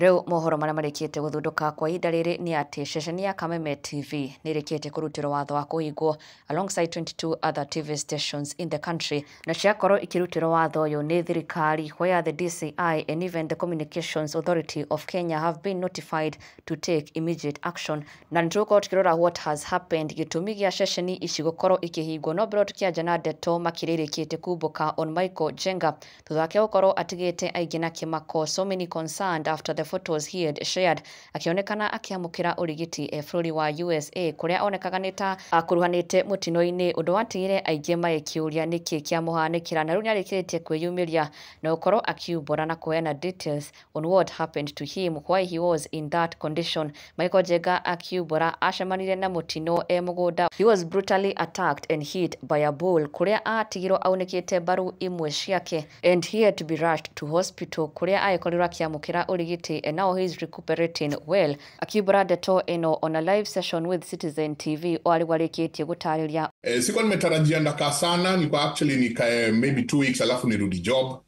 Rĩu mohoro marĩa marĩkĩte gũthundũka kwa ihinda rĩrĩ nĩ atĩ ceceni ya Kameme TV nĩ ĩrĩkĩtie kũrutĩrwo watho wa kũhingwo alongside 22 other TV stations in the country, na ciakorwo ikĩrutĩrwo watho ũyũ nĩ thirikari, where the DCI and even the Communications Authority of Kenya have been notified to take immediate action. Na nĩ tũgũkorwo tũkĩrora what has happened, gĩtũmi gĩa ceceni ici gũkorwo ikĩhingwo. No mbere tũkĩanjia na ndeto makĩria ĩrĩkĩtie kumbũka on Michael Njenga thutha wake gũkorwo atigĩte aingĩ na kĩmako, so many concerned after the photos he had shared akĩonekana akĩamũkĩra ũrigiti e bũrũri wa USA, kũrĩa onekaga nĩ ta akuruhanĩte mũtino-inĩ, ũndũ watigire aingĩ magĩkĩũria nĩkĩ kĩamũhanĩkĩra. Na rĩu nĩarĩkĩtie kwĩyumĩria na gũkorwo akiumbũra na kũheana details on what happened to him, why he was in that condition. Michael Njenga akiumbũra acemanire na mũtino e mũgũnda. He was brutally attacked and hit by a bull, kũrĩa atigirwo aunĩkĩte mbaru imwe ciake, and he had to be rushed to hospital, kũrĩa agĩkorirwo akĩamũkĩra ũrigiti, and now he is recuperating well. Akiumbũra ndeto ĩno on a live session with Citizen TV, o arĩguo arĩkĩtie gũtarĩria. Sikuwa nimetarajia ndakaa sana, nilikuwa actually nikae maybe 2 weeks alafu nirudi job.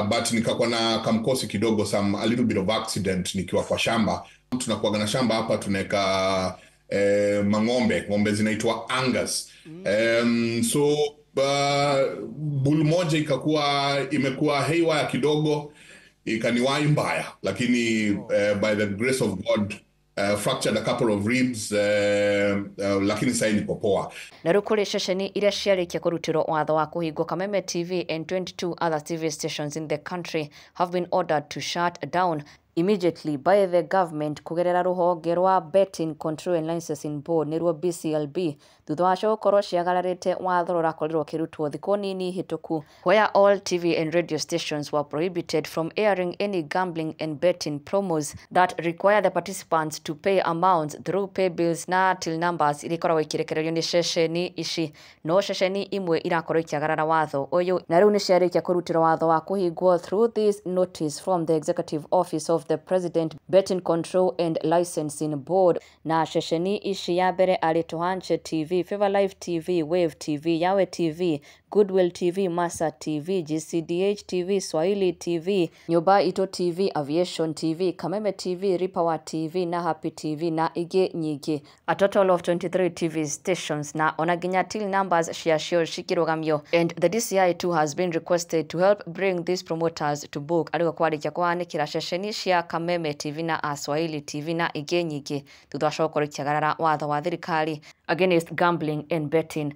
But nikakuwa na kamkosi kidogo, some a little bit of accident nikiwa kwa shamba. Tunakuwaga na shamba hapa, tunaweka mang'ombe, ng'ombe zinaitwa Angus. So bull moja ikakuwa imekuwa haywire kidogo, ikaniwahi mbaya, lakini by the grace of God fractured a couple of ribs, lakini sasa niko poa. Na rĩu kũrĩ ceceni iria ciarĩkia kũrutĩrwo watho wa kũhingwo, Kameme TV and 22 other TV stations in the country have been ordered to shut down immediately by the government kũgerera rũhonge rwa Betting Control and Licensing Board, nĩruo BCLB, thutha wacio gũkorwo ciagararĩte watho ũrakorirwo ũkĩrutwo thikũ nini hĩtũku, where all TV and radio stations were prohibited from airing any gambling and betting promos that require the participants to pay amounts through pay bills na till numbers iria ikoragwo ikĩrekererio nĩ ceceni ici. No ceceni imwe irakorwo ikĩagarara watho ũyũ, na rĩu nĩ ciarĩkia kũrutĩrwo watho wa kũhingwo through this notice from the Executive Office of the President, Betting Control and Licensing Board. Na ceceni ici, ya mbere arĩ Tuhanche TV, Favor Live TV, Wave TV, Yawe TV, Goodwill TV, Masa TV, GCDH TV, Swahili TV, Nyũmba Itũ TV, Aviation TV, Kameme TV, Ripawa TV na Happy TV na ingĩ nyingĩ, a total of 23 TV stations, na ona nginya till numbers ciacio cikĩrũgamio. And the DCI too has been requested to help bring these promoters to book, arĩguo kwarĩkia kũhanĩkĩra ceceni cia Kameme TV na Aswahili TV na ingĩ nyingĩ thutha wacio gũkorwo ikĩagarara watho wa thirikari against gambling and betting.